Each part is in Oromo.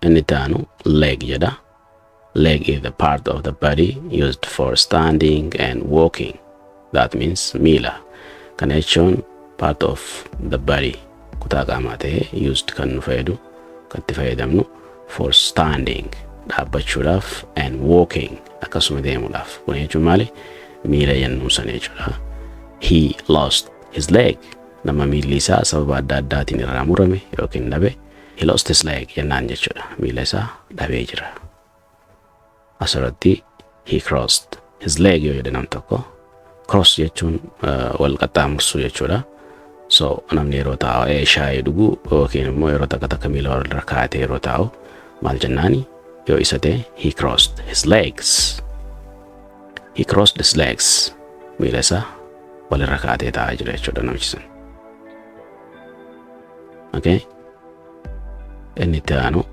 Inni itti aanu leg jedha. Leg is the part of the body used for standing and walking. That means miila. Kana jechuun part of the body, kutaa qaamaa ta'ee, used kan nu fayyadu, kan itti fayyadamnu, for standing, dhaabbachuudhaaf, and walking, akkasuma deemuudhaaf. Kun jechuun maali? Miila jennuu sana jechuudha. He lost his leg. Nama miilli isaa sababa adda addaatiin irraa murame yookiin dhabe, he lost his leg jennaan jechuudha. Miila isaa dhabee jira. Asirratti he crossed his leg yoo jedhe nam tokko, cross jechuun wal qaxxaamursuu jechuudha. So namni yeroo taa'u shaayii dhugu yookiin immoo yeroo takka takka miila walirra kaa'atee yeroo taa'u maal jennaani yoo isa ta'e? He crossed his legs. He crossed his legs. Miila isaa walirra kaa'atee taa'aa jira jechuudha namichi sun. Okay. Inni itti aanu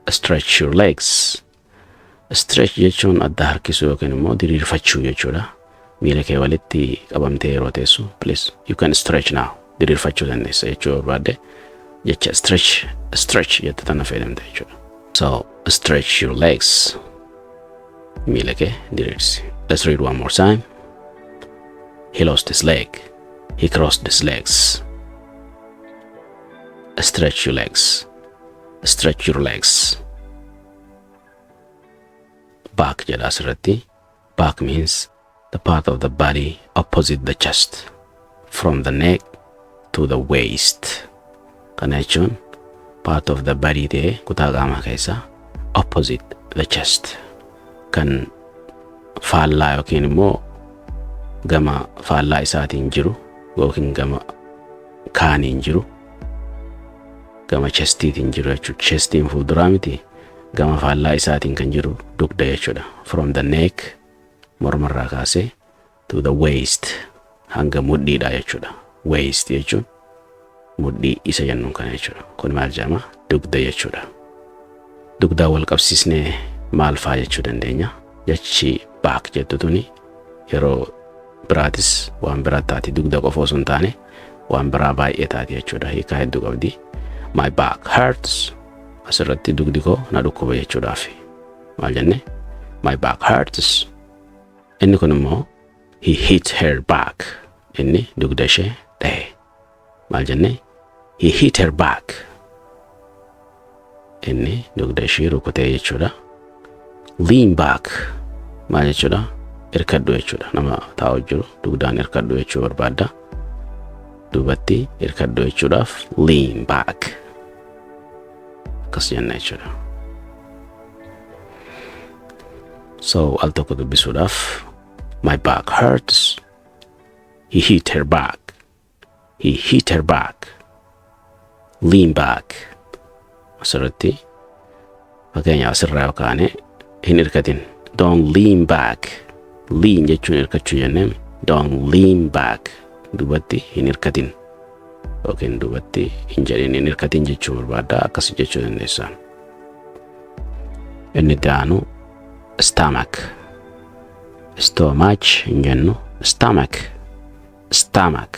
stretch your legs. Stretch jechuun adda harkisuu yookiin immoo diriirfachuu jechuudha. Miila kee walitti qabamtee yeroo teessu, please, you can stretch now, diriirfachuu dandeessa jechuu barbaadde, jecha stretch, stretch jette tana fayyadamte jechuudha. So stretch your legs. Miila kee diriirsi. Let's read one more time. He lost his leg. He crossed his legs. Stretch your legs. Stretch your legs. Back jedha asirratti. Back means the part of the body opposite the chest, from the neck to the waist. Kana jechuun part of the body ta'ee kutaa qaamaa keessaa opposite the chest, kan faallaa yookiin immoo gama faallaa isaatiin jiru yookiin gama kaaniin jiru, gama chestiitiin jiru jechuudha. Chestiin fuulduraa miti, gama faallaa isaatiin kan jiru dugda jechuudha. From the neck, mormarraa kaasee, to the waist, hanga mudhiidha jechuudha. Waist jechuun mudhii isa jennuun kana jechuudha. Kun maal jedhama? Dugda jechuudha. Dugdaa wal qabsiisnee maal faa jechuu dandeenya? Jechi back jettu tuni yeroo biraatis waan biraa taati. Dugda qofa osoo hin taane waan biraa baay'ee taati jechuudha. Hiikaa hedduu qabdi. My back hurts. Asirratti dugdi koo na dhukkuba jechuudhaaf. Maal jenne? My back hurts. Inni kun immoo he hit her back. Inni dugda ishee dhahe. Maal jenne? He hit her back. Inni dugda ishee rukutee jechuudha. Lean back maal jechuudha? Irkadhu jechuudha. Nama taa'u jiru dugdaan irkadhu jechuu barbaadda. Duubatti irkadhu jechuudhaaf lean back akkas jenna jechuudha. So al tokko dubbisuudhaaf: my back hurts. He hit her back. He hit her back. Lean back. Asirratti fakkeenyaaf asirraa yoo kaane, hin irkatin. Don't lean back. Lean jechuun irkachuu jennee. Don't lean back. Duubatti hin irkatin yookiin duubatti hin jedhin, hin irkatin jechuu barbaadda, akkas jechuu dandeessa. Inni itti aanu stomach. Stomach hin jennu, stomach. Stomach.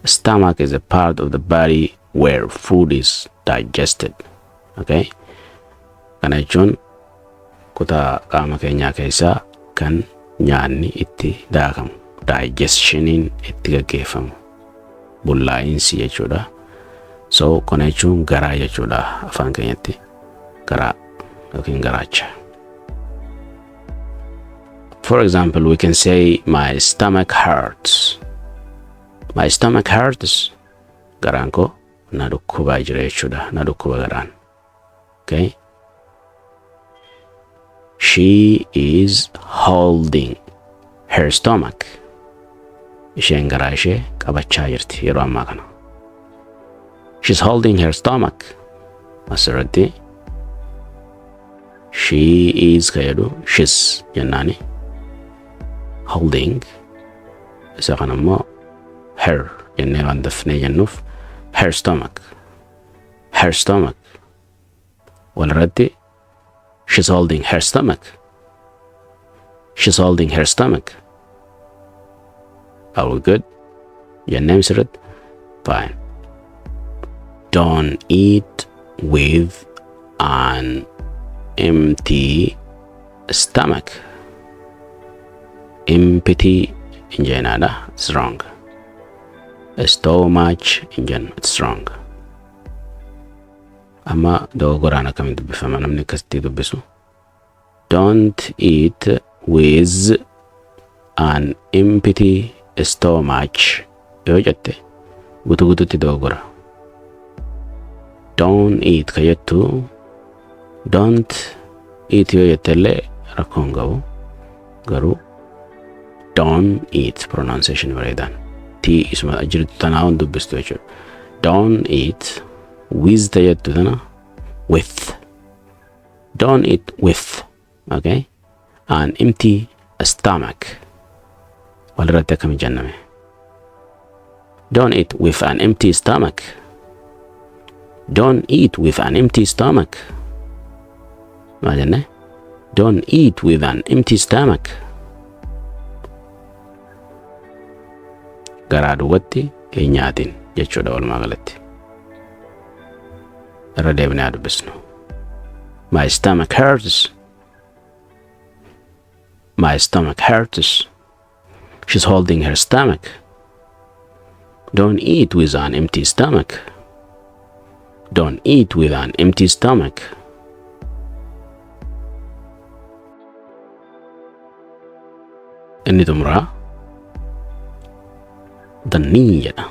Stomach is a part of the body where food is digested. Okay? Kana jechuun kutaa qaama keenyaa keessaa kan nyaanni itti daakamu, digestioniin itti gaggeeffamu, bullaa'insi jechuudha. So kana jechuun garaa jechuudha, afaan keenyatti garaa yookiin garaacha. For example, we can say, "My stomach hurts." My stomach hurts. Garaan koo na dhukkubaa jira jechuudha. Na dhukkuba garaan. Okay. She is holding her stomach. Isheen garaa ishee qabachaa jirti yeroo ammaa kana. She's holding her stomach. Asirratti she is ka jedhu she's jennaani. Holding isa kana immoo her jennee waan dafnee jennuuf, her stomach. Her stomach. Walirratti she's holding her stomach. She's holding her stomach. Are we good? Jennee sirriitti? Fine. Don't eat with an empty stomach. Empty hin jeenaadha. It's wrong. Stomach hin jennu. It's wrong. Amma dogoggoraan akkamiin dubbifama namni akkasitti dubbisu? Don't eat with an empty stomach yoo jette guutuu guutuutti dogoggora. Don't eat ka jettu, don't eat yoo jette illee rakkoo hin qabu, garuu don't eat pronunciation bareedaan t isuma jirtu tanaa hin dubbistu jechuudha. Don't eat with ta jettu tana with. Don't eat with, okay, an empty stomach. Walirratti akkami jenname? Don't eat with an empty stomach. Don't eat with an empty stomach. Maal jenne? Don't eat with an empty stomach. Garaa duwwatti hin nyaatin jechuudha walumaa galatti. Irra deebinee haa dubbisnu. My stomach hurts. My stomach hurts. She's holding her stomach. Don't eat with an empty stomach. Don't eat with an empty stomach. Inni xumuraa the knee jedha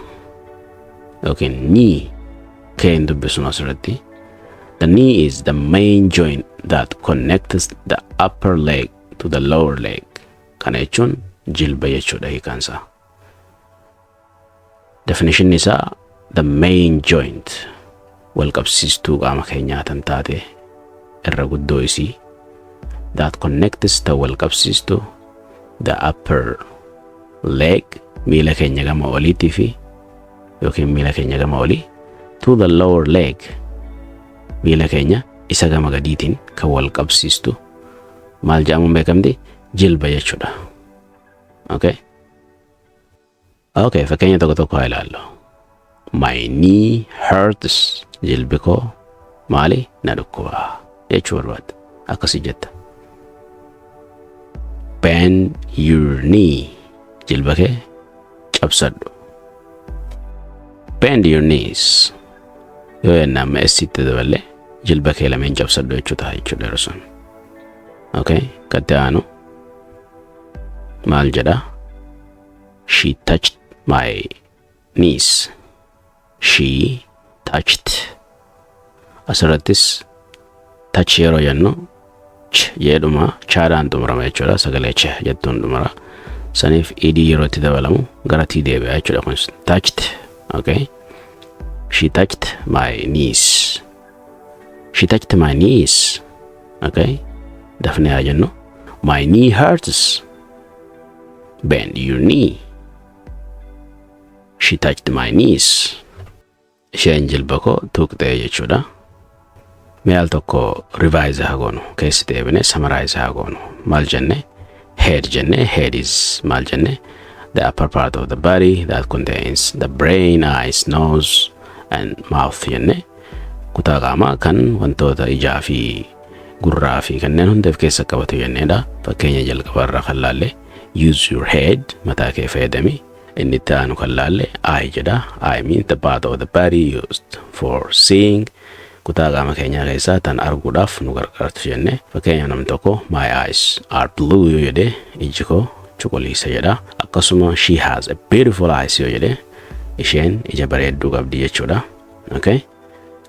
yookiin knee kee hin dubbisnu asirratti. The knee is the main joint that connects the upper leg to the lower leg. Kana jechuun jilba jechuudha hiikaan isaa. Definition isaa, the main joint, wal qabsiistuu qaama keenyaa tan taate irra guddoo isii, that connects, ta wal qabsiistu, the upper leg, miila keenya gama oliitii fi yookiin miila keenya gama olii, to the lower leg, miila keenya isa gama gadiitiin kan wal qabsiistu maal jedhamuun beekamti? Jilba jechuudha. Okay? Okay, fakkeenya tokko tokko haa ilaallu. My knee hurts. Jilbi koo maali? Na dhukkuba jechuu barbaadda. Akkasii jetta. Bend your knee. Jilba kee cabsadhu. Bend your knees. Yoo jenne amma S itti daballee jilba kee lameen cabsadhu jechuu ta'a jechuudha yeroo sun. Okay, katti aanu maal jedha? She touched my knees. She touched. Asirrattis touch yeroo jennu ch jedhuma chaadhaan xumurama jechuudha. Sagalee ch jettuun xumura. Saniif ed yeroo itti dabalamu gara t deebi'a jechuudha kunis. Touched. Okay. She touched my knees. She touched my knees. Okay. Dafnee haa jennu. My knee hurts. Bend your knee. She touched my knees. Isheen jilba koo tuqxee jechuudha. Mee al tokko revise haa goonu. Keessi deebine summarize haa goonu. Maal jenne? Head jenne. Head is maal jenne? The upper part of the body that contains the brain, eyes, nose and mouth jenne. Kutaa qaamaa kan wantoota ijaa fi gurraa fi kanneen hunda of keessa qabatu jenneedha. Fakkeenya jalqaba irraa kan laalle use your head, mataa kee fayyadami. Inni itti aanu kan laalle eye jedha. Eye means the part of the body used for seeing. Kutaa qaama keenyaa keessaa tan arguudhaaf nu gargaartu jenne. Fakkeenya namni tokko my eyes are blue yoo jedhe ijji koo cuquliisa jedha. Akkasuma she has a beautiful eyes yoo jedhe isheen ija bareedduu qabdi jechuudha. Okay?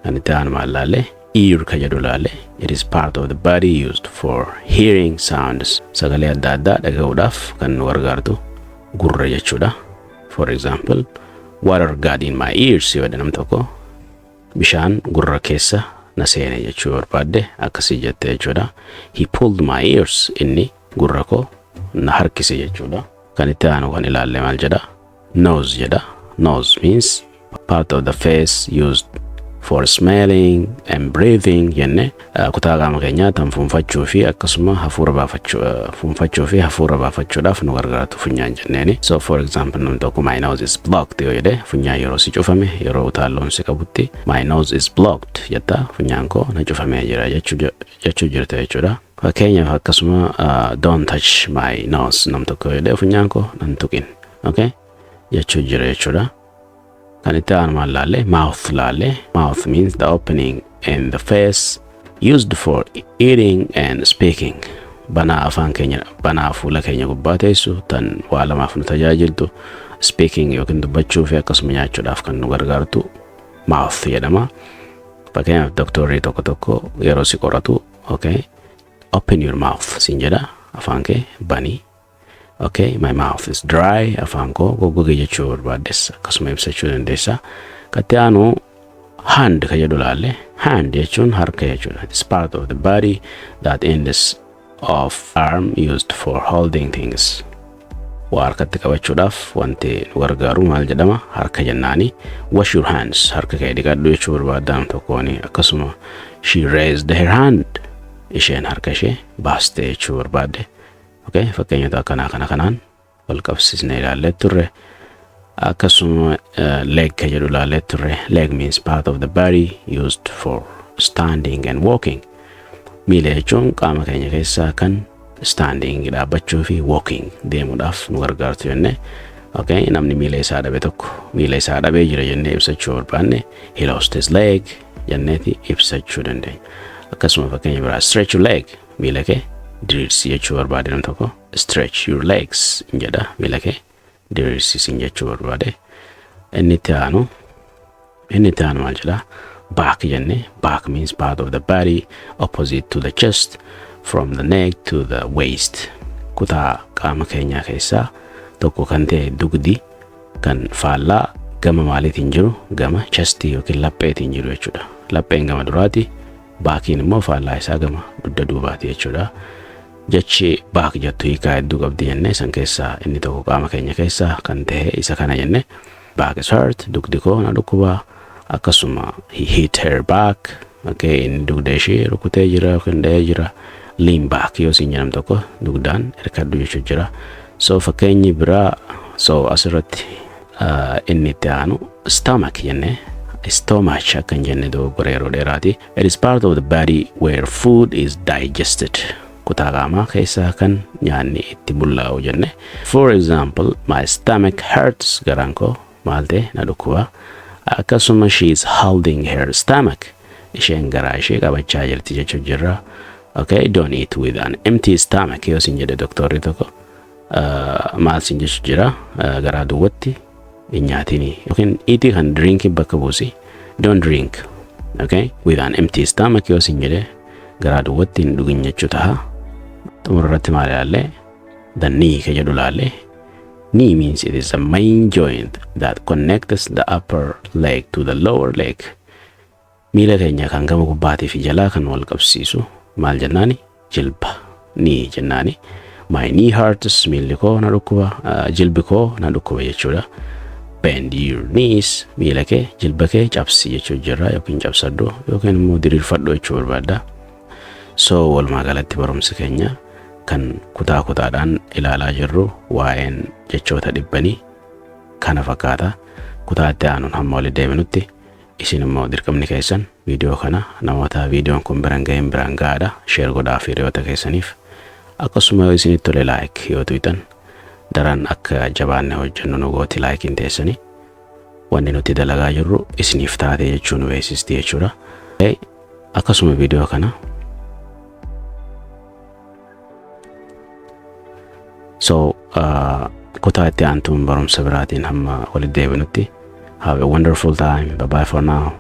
Kan itti aanu maal laalle? Ear ka jedhu laalle. It is part of the body used for hearing sounds. Sagalee adda addaa dhaga'uudhaaf kan nu gargaartu gurra jechuudha. For example, water got in my ears yoo jedhe nam tokko bishaan gurra keessa na seene jechuu barbaadde akkasii jette jechuudha. He pulled my ears, inni gurra koo na harkise jechuudha. Kan itti aanu kan ilaalle maal jedha? Nose jedha. Nose means part of the face used for smelling and breathing jenne, kutaa qaama keenyaa tan fuunfachuu fi akkasuma hafuura baafachuu, fuunfachuu fi hafuura baafachuudhaaf nu gargaartu funyaan jenneeni. So for example, namni tokko "My nose is blocked" yoo jedhe, funyaan yeroo si cufame, yeroo utaalloon si qabutti "My nose is blocked" jetta, funyaan koo na cufamee jira jechuu jirta jechuudha. Fakkeenyaaf akkasuma "Don't touch my nose" nam tokko yoo jedhe, funyaan koo nan tuqin, okay, jechuu jira jechuudha. Kan itti aanu maal laalle? Mouth laalle. Mouth means the opening in the face used for eating and speaking. Banaa afaan keenya, banaa fuula keenya gubbaa teessu tan waa lamaaf nu tajaajiltu, speaking yookiin dubbachuu fi akkasuma nyaachuudhaaf kan nu gargaartu mouth jedhama. Fakkeenyaaf doktorri tokko tokko yeroo si qoratu, okay, "Open your mouth" siin jedha, afaan kee banii. Okay, "My mouth is dry," afaan koo goggoge jechuu barbaaddes akkasuma ibsachuu dandeessa. Katti aanu hand ka jedhu laalle. Hand jechuun harka jechuudha. It is part of the body that ends of arm used for holding things. Waa harkatti qabachuudhaaf wanti nu gargaaru maal jedhama? Harka jennaani. "Wash your hands," harka kee dhiqadhu jechuu barbaaddan tokkooni. Akkasuma "She raised her hand," isheen harka ishee baaste jechuu barbaadde. Okay, fakkeenyota akkanaa kana kanaan wal qabsiisnee ilaallee turre. Akkasuma leg ka jedhu ilaallee turre. Leg means part of the body used for standing and walking. Miila jechuun qaama keenya keessaa kan standing, dhaabbachuu, fi walking, deemuudhaaf nu gargaartu jenne. Okay, namni miila isaa dhabe tokko miila isaa dhabee jira jennee ibsachuu barbaanne, "He lost his leg" jenneeti ibsachuu dandeenya. Akkasuma fakkeenya biraa, "Stretch your leg," miila kee diriirsi jechuu barbaade nam tokko "Stretch your legs" jedha, miila kee diriirsi jechuu barbaade. Inni itti aanu maal jedha? Back jenne. Back means part of the body opposite to the chest, from the neck to the waist. Kutaa qaama keenyaa keessaa tokko kan ta'e dugdi kan faallaa gama maaliitiin jiru? Gama chestii yookiin lapheetiin jiru jechuudha. Lapheen gama duraati, backiin immoo faallaa isaa gama dugda duubaati jechuudha. Jechi back jettu hiikaa hedduu qabdi jenne. San keessaa inni tokko qaama keenya keessaa kan ta'e isa kana jenne. Back is hurt, dugdi koo na dhukkubaa. Akkasuma he hit her back, okay, inni dugda ishee rukutee jira yookiin dha'ee jira. Lean back yoo siin jedhamu tokko dugdaan hirkadhu jechuu jira. So fakkeenyi biraa, so asirratti inni itti aanu stomach jenne. Stomach akka hin jenne dogoggora yeroo dheeraati. It is part of the body where food is digested. Kutaa qaamaa keessaa kan nyaanni itti bullaa'u jenne. For example, "My stomach hurts," garaan koo maal ta'e? Na dhukkuba. Akkasuma she is holding her stomach, isheen garaa ishee qabachaa jirti jechuu jirra. Okay, "Don't eat with an empty stomach" yoo sin jedhe doktorri tokko, maal sin jechuu jira? Garaa duwwatti hin nyaatini yookiin eatii kan drink bakka buusi. "Don't drink," okay, "with an empty stomach" yoo sin jedhe, garaa duwwatti hin dhugin jechuu taha. Xumura irratti maal ilaalle? The knee ka jedhu ilaalle. Knee means it is the main joint that connects the upper leg to the lower leg. Miila keenya kan gama gubbaatii fi jalaa kan wal qabsiisu maal jennaani? Jilba, knee jennaani. "My knee hurts," miilli koo na dhukkuba, jilbi koo na dhukkuba jechuudha. "Bend your knees," miila kee, jilba kee cabsi jechuu jirra yookiin cabsadhu yookiin immoo diriirfadhu jechuu barbaadda. So walumaa galatti barumsi keenya kan kutaa kutaadhaan ilaalaa jirru waa'een jechoota dhibbanii kana fakkaata. Kutaa itti aanuun hamma walitti deebinutti isin immoo dirqamni keessan viidiyoo kana namoota viidiyoon kun biraan ga'een biraan ga'aadha. Share godhaa fi hiriyoota keessaniif. Akkasuma yoo isinitti tole like yoo tuqxan daran akka jabaanne hojjennu nu gooti. Likeiin teessanii wanni nuti dalagaa jirru isiniif taate jechuu nu beeksisti jechuudha. Akkasuma viidiyoo kana so kutaa itti aantuun barumsa biraatiin hamma walitti deebinutti, have a wonderful time. Bye bye for now.